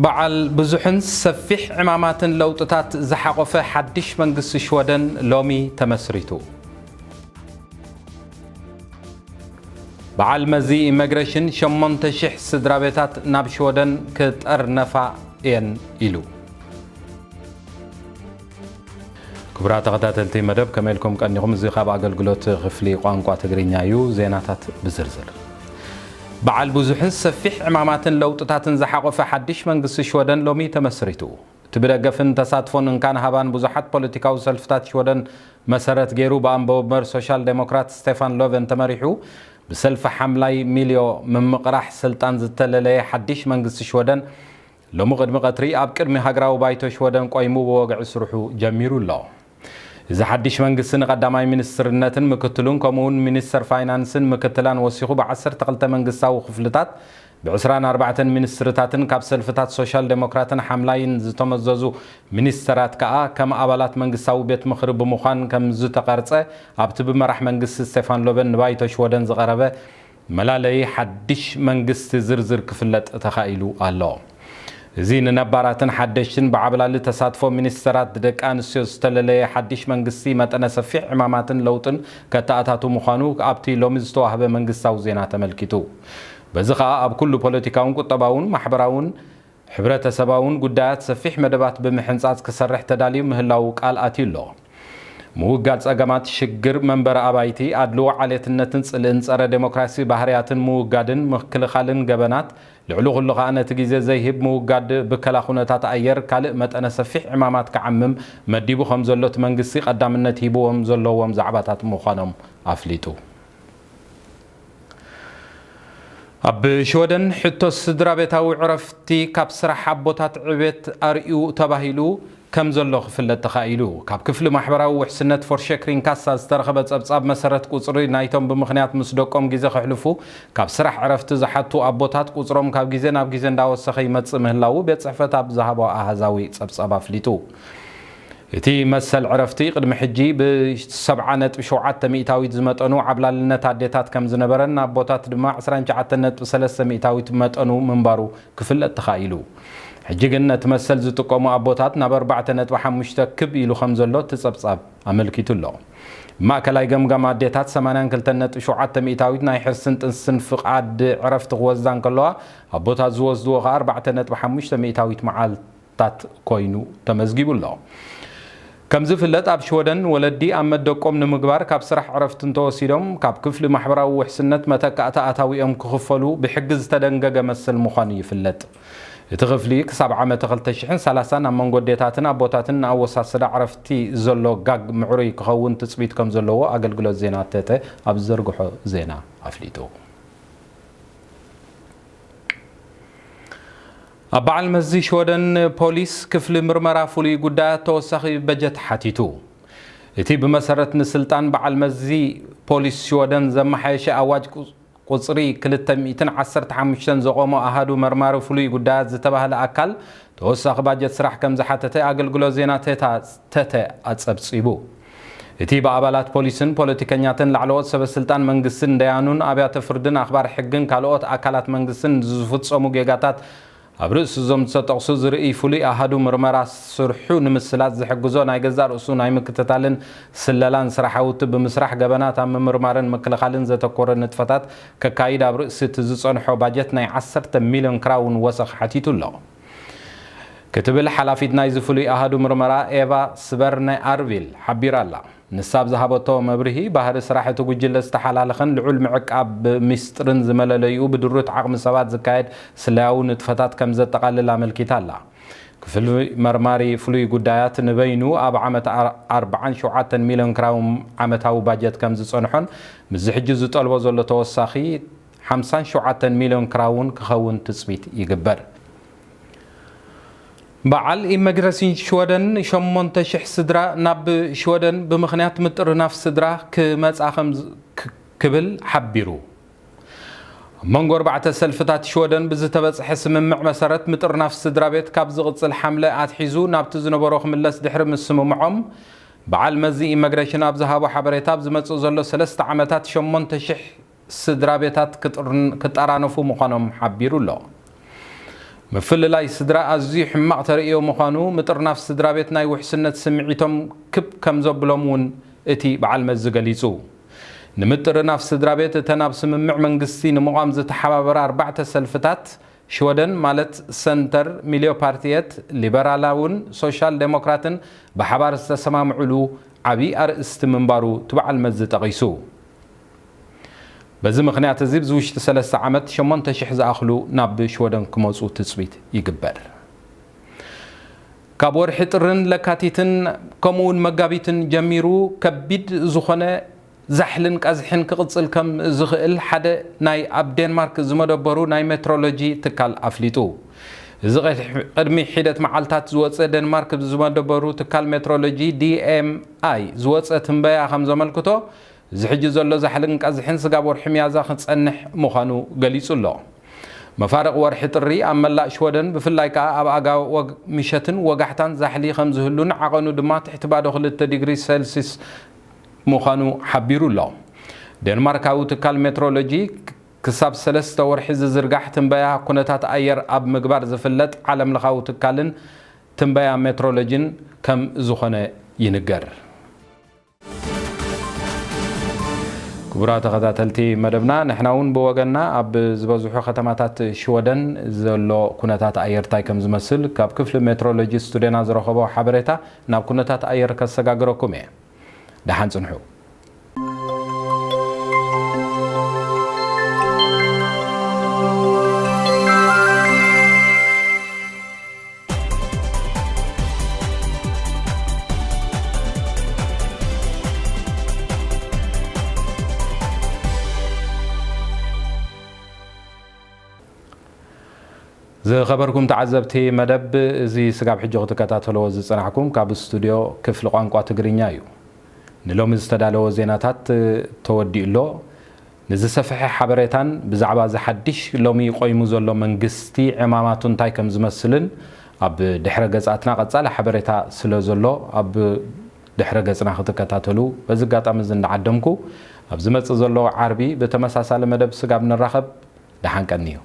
በዓል ብዙሕን ሰፊሕ ዕማማትን ለውጥታት ዝሓቖፈ ሓድሽ መንግስቲ ሽወደን ሎሚ ተመስሪቱ። በዓል መዚ ኢመግሬሽን ሸሞንተ ሽሕ ስድራ ቤታት ናብ ሽወደን ክጠርነፋ እየን ኢሉ። ክቡራት ተኸታተልቲ መደብ፣ ከመይ ኢልኩም ቀኒኹም? እዚ ካብ ኣገልግሎት ክፍሊ ቋንቋ ትግርኛ እዩ። ዜናታት ብዝርዝር። በዓል ብዙሕን ሰፊሕ ዕማማትን ለውጥታትን ዝሓቖፈ ሓድሽ መንግስቲ ሽወደን ሎሚ ተመስሪቱ። እቲ ብደገፍን ተሳትፎን እንካን ሃባን ብዙሓት ፖለቲካዊ ሰልፍታት ሽወደን መሰረት ገይሩ ብኣንበወበር ሶሻል ዴሞክራት ስቴፋን ሎቨን ተመሪሑ ብሰልፊ ሓምላይ ሚልዮ ምምቕራሕ ስልጣን ዝተለለየ ሓድሽ መንግስቲ ሽወደን ሎሚ ቅድሚ ቀትሪ ኣብ ቅድሚ ሃገራዊ ባይቶ ሽወደን ቆይሙ ብወግዒ ስርሑ ጀሚሩ ኣሎ። እዚ ሓድሽ መንግስቲ ንቀዳማይ ሚኒስትርነትን ምክትሉን ከምኡውን ሚኒስተር ፋይናንስን ምክትላን ወሲኹ ብዓሰርተ ክልተ መንግስታዊ ክፍልታት ብዕስራን ኣርባዕተን ሚኒስትርታትን ካብ ሰልፍታት ሶሻል ዴሞክራትን ሓምላይን ዝተመዘዙ ሚኒስተራት ከኣ ከም ኣባላት መንግስታዊ ቤት ምኽሪ ብምዃን ከም ዝተቐርጸ ኣብቲ ብመራሕ መንግስቲ ስቴፋን ሎቨን ንባይቶ ሽወደን ዝቐረበ መላለዪ ሓድሽ መንግስቲ ዝርዝር ክፍለጥ ተኻኢሉ ኣሎ። እዚ ንነባራትን ሓደሽትን ብዓብላሊ ተሳትፎ ሚኒስተራት ደቂ ኣንስትዮ ዝተለለየ ሓድሽ መንግስቲ መጠነ ሰፊሕ ዕማማትን ለውጥን ከተኣታቱ ምዃኑ ኣብቲ ሎሚ ዝተዋህበ መንግስታዊ ዜና ተመልኪቱ። በዚ ኸኣ ኣብ ኩሉ ፖለቲካውን ቁጠባውን ማሕበራውን ሕብረተሰባውን ጉዳያት ሰፊሕ መደባት ብምሕንጻጽ ክሰርሕ ተዳልዩ ምህላዉ ቃል ኣትዩ ኣሎ። ምውጋድ ጸገማት፣ ሽግር መንበሪ ኣባይቲ፣ ኣድልዎ፣ ዓሌትነትን ጽልእን ጸረ ዴሞክራሲ ባህርያትን ምውጋድን ምክልኻልን ገበናት፣ ልዕሊ ኩሉ ከኣ ነቲ ግዜ ዘይህብ ምውጋድ ብከላ ኩነታት ኣየር ካልእ መጠነ ሰፊሕ ዕማማት ክዓምም መዲቡ ከም ዘሎ እቲ መንግስቲ ቀዳምነት ሂብዎም ዘለዎም ዛዕባታት ምዃኖም ኣፍሊጡ። ኣብ ሽወደን ሕቶ ስድራ ቤታዊ ዕረፍቲ ካብ ስራሕ ኣቦታት ዕቤት ኣርእዩ ተባሂሉ ከም ዘሎ ክፍለጥ ተኻኢሉ። ካብ ክፍሊ ማሕበራዊ ውሕስነት ፎርሸክሪን ካሳ ዝተረኸበ ጸብጻብ መሰረት ቁጽሪ ናይቶም ብምኽንያት ምስ ደቆም ግዜ ከሕልፉ ካብ ስራሕ ዕረፍቲ ዝሓቱ ኣቦታት ቁጽሮም ካብ ግዜ ናብ ግዜ እንዳወሰኸ ይመጽእ ምህላዉ ቤት ጽሕፈት ኣብ ዝሃቦ ኣሃዛዊ ጸብጻብ ኣፍሊጡ። እቲ መሰል ዕረፍቲ ቅድሚ ሕጂ ብ ሰብዓ ነጥቢ ሸውዓተ ሚእታዊት ዝመጠኑ ዓብላልነት ኣዴታት ከም ዝነበረን ኣቦታት ድማ ዕስራን ትሽዓተን ነጥቢ ሰለስተ ሚእታዊት መጠኑ ምንባሩ ክፍለጥ ተኻኢሉ። ሕጂ ግን ነቲ መሰል ዝጥቀሙ ኣቦታት ናብ ኣርባዕተ ነጥቢ ሓሙሽተ ክብ ኢሉ ከም ዘሎ እቲ ጸብጻብ ኣመልኪቱ ኣሎ። ማእከላይ ገምጋም ኣዴታት ሰማንያን ክልተን ነጥቢ ሸውዓተ ሚእታዊት ናይ ሕርስን ጥንስን ፍቓድ ዕረፍቲ ክወስዳ እንከለዋ፣ ኣቦታት ዝወስድዎ ከኣ ኣርባዕተ ነጥቢ ሓሙሽተ ሚእታዊት መዓልታት ኮይኑ ተመዝጊቡ ኣሎ። ከም ዝፍለጥ፣ ኣብ ሽወደን ወለዲ ኣብ መደቆም ንምግባር ካብ ስራሕ ዕረፍቲ እንተወሲዶም፣ ካብ ክፍሊ ማሕበራዊ ውሕስነት መተካእታ ኣታዊኦም ክኽፈሉ ብሕጊ ዝተደንገገ መሰል ምዃኑ ይፍለጥ። እቲ ክፍሊ ክሳብ ዓመተ ክልተ ሽሕን ሰላሳን ኣብ መንጎ ኣዴታትን ኣቦታትን ንኣወሳስዳ ዕረፍቲ ዘሎ ጋግ ምዕሩይ ክኸውን ትጽቢት ከም ዘለዎ ኣገልግሎት ዜና ተተ ኣብ ዝዘርግሖ ዜና ኣፍሊጡ። ኣብ በዓል መዚ ሽወደን ፖሊስ ክፍሊ ምርመራ ፍሉይ ጉዳያት ተወሳኺ በጀት ሓቲቱ። እቲ ብመሰረት ንስልጣን በዓል መዚ ፖሊስ ሽወደን ዘመሓየሸ ኣዋጅ ቁ-፣ ቁጽሪ ክልተ ሚእትን ዓሰርተ ሓሙሽተን ዘቖሞ ኣሃዱ መርማሪ ፍሉይ ጉዳያት ዝተባህለ ኣካል ተወሳኺ ባጀት ስራሕ ከም ዝሓተተ ኣገልግሎት ዜና ቴታ፣ ተተ ኣጸብጺቡ። እቲ ብኣባላት ፖሊስን ፖለቲከኛትን ላዕለዎት ሰበ ስልጣን መንግስትን ደያኑን ኣብያተ ፍርድን ኣኽባር ሕግን ካልኦት ኣካላት መንግስትን ዝፍጸሙ ጌጋታት ኣብ ርእሲ እዞም ዝተጠቕሱ ዝርእይ ፍሉይ ኣሃዱ ምርመራ ስርሑ ንምስላጥ ዝሕግዞ ናይ ገዛእ ርእሱ ናይ ምክትታልን ስለላን ስራሓውቲ ብምስራሕ ገበናት ኣብ ምምርማርን ምክልኻልን ዘተኮረ ንጥፈታት ከካይድ ኣብ ርእሲ እቲ ዝጸንሖ ባጀት ናይ ዓሰርተ ሚልዮን ክራውን ወሰኽ ሓቲቱ ኣሎ። ክትብል ሓላፊት ናይዚ ፍሉይ ኣሃዱ ምርመራ ኤቫ ስበርነ ኣርቪል ሓቢራ ኣላ። ንሳ ኣብ ዝሃበቶ መብርሂ፣ ባህሪ ስራሕ እቲ ጉጅለ ዝተሓላለኸን ልዑል ምዕቃብ ሚስጥርን ዝመለለይኡ ብድሩት ዓቕሚ ሰባት ዝካየድ ስለያዊ ንጥፈታት ከም ዘጠቓልል ኣመልኪታ ኣላ። ክፍሊ መርማሪ ፍሉይ ጉዳያት ንበይኑ ኣብ ዓመት ኣር-፣ ኣርባዓን ሸውዓተን ሚልዮን ክራውን ዓመታዊ ባጀት ከም ዝጸንሖን ምስዚ ሕጂ ዝጠልቦ ዘሎ ተወሳኺ ሓምሳን ሸውዓተን ሚልዮን ክራውን ክኸውን ትጽቢት ይግበር። በዓል ኢመግረሲን ሽወደን ሸሞንተ ሽሕ ስድራ ናብ ሽወደን ብምኽንያት ምጥርናፍ ስድራ ክመጻ ከም ዝ-፣ ክ-፣ ክብል ሓቢሩ። ኣብ መንጎ ኣርባዕተ ሰልፍታት ሽወደን ብዝተበጽሐ ስምምዕ መሰረት ምጥርናፍ ስድራ ቤት ካብ ዝቕጽል ሓምለ ኣትሒዙ ናብቲ ዝነበሮ ክምለስ ድሕሪ ምስምምዖም፣ በዓል መዚ ኢመግሬሽን ኣብ ዝሃቦ ሓበሬታ ኣብ ዝመጽእ ዘሎ ሰለስተ ዓመታት ሸሞንተ ሽሕ ስድራ ቤታት ክጥርን-፣ ክጠራነፉ ምዃኖም ሓቢሩ ኣሎ። ምፍልላይ ስድራ ኣዝዩ ሕማቕ ተርእዮ ምዃኑ ምጥርናፍ ስድራ ቤት ናይ ውሕስነት ስምዒቶም ክብ ከም ዘብሎም እውን እቲ በዓል መዚ ገሊጹ። ንምጥርናፍ ስድራ ቤት እተን ኣብ ስምምዕ መንግስቲ ንምቋም ዝተሓባበራ ኣርባዕተ ሰልፍታት ሽወደን ማለት ሰንተር፣ ሚልዮፓርቲየት፣ ሊበራላውን ሶሻል ዴሞክራትን ብሓባር ዝተሰማምዕሉ ዓብዪ ኣርእስቲ ምንባሩ እቲ በዓል መዚ ጠቒሱ። በዚ ምኽንያት እዚ፣ ኣብዚ ውሽጢ ሰለስተ ዓመት ሸሞንተ ሽሕ ዝኣኽሉ ናብ ሽወደን ክመጹ ትጽቢት ይግበር። ካብ ወርሒ ጥርን ለካቲትን ከምኡውን መጋቢትን ጀሚሩ ከቢድ ዝኾነ ዛሕልን ቀዝሕን ክቕጽል ከም ዝኽእል ሓደ ናይ ኣብ ዴንማርክ ዝመደበሩ ናይ ሜትሮሎጂ ትካል ኣፍሊጡ። እዚ ቅድሚ ሒደት መዓልታት ዝወጸ ዴንማርክ ዝመደበሩ ትካል ሜትሮሎጂ ዲ ኤም ኣይ ዝወጸ ትንበያ ከም ዘመልክቶ፣ እዚ ሕጂ ዘሎ ዛሕልን ቀዝሕን ስጋብ ወርሒ ሚያዝያ ክጸንሕ ምዃኑ ገሊጹ ኣሎ። መፋርቕ ወርሒ ጥሪ ኣብ መላእ ሽወደን ብፍላይ ከኣ ኣብ ኣጋ ወግ-፣ ምሸትን ወጋሕታን ዛሕሊ ከም ዝህሉን ዓቐኑ ድማ ትሕቲ ባዶ ክልተ ዲግሪ ሴልሲስ ምዃኑ ሓቢሩ ኣሎ። ዴንማርካዊ ትካል ሜትሮሎጂ ክሳብ ሰለስተ ወርሒ ዝዝርጋሕ ትንበያ ኩነታት ኣየር ኣብ ምግባር ዝፍለጥ ዓለምለኻዊ ትካልን ትንበያ ሜትሮሎጂን ከም ዝኾነ ይንገር። ክቡራት ተኸታተልቲ መደብና፣ ንሕና እውን ብወገንና ኣብ ዝበዝሑ ከተማታት ሽወደን ዘሎ ኩነታት ኣየር እንታይ ከም ዝመስል ካብ ክፍሊ ሜትሮሎጂ ስቱድዮና ዝረኸቦ ሓበሬታ ናብ ኩነታት ኣየር ከሰጋግረኩም እየ። ደሓን ጽንሑ። ዝኸበርኩም ተዓዘብቲ መደብ፣ እዚ ስጋብ ሕጂ ክትከታተልዎ ዝጸናሕኩም ካብ ስቱድዮ ክፍሊ ቋንቋ ትግርኛ እዩ። ንሎሚ ዝተዳለወ ዜናታት ተወዲኡ ኣሎ። ንዝሰፍሐ ሓበሬታን ብዛዕባ እዚ ሓድሽ ሎሚ ቆይሙ ዘሎ መንግስቲ ዕማማቱ እንታይ ከም ዝመስልን ኣብ ድሕረ ገጻትና ቀጻሊ ሓበሬታ ስለ ዘሎ ኣብ ድሕረ ገጽና ክትከታተሉ በዚ ኣጋጣሚ እዚ እንዳዓደምኩ፣ ኣብ ዝመጽእ ዘሎ ዓርቢ ብተመሳሳሊ መደብ ስጋብ ንራኸብ፣ ደሓን ቀንዩ።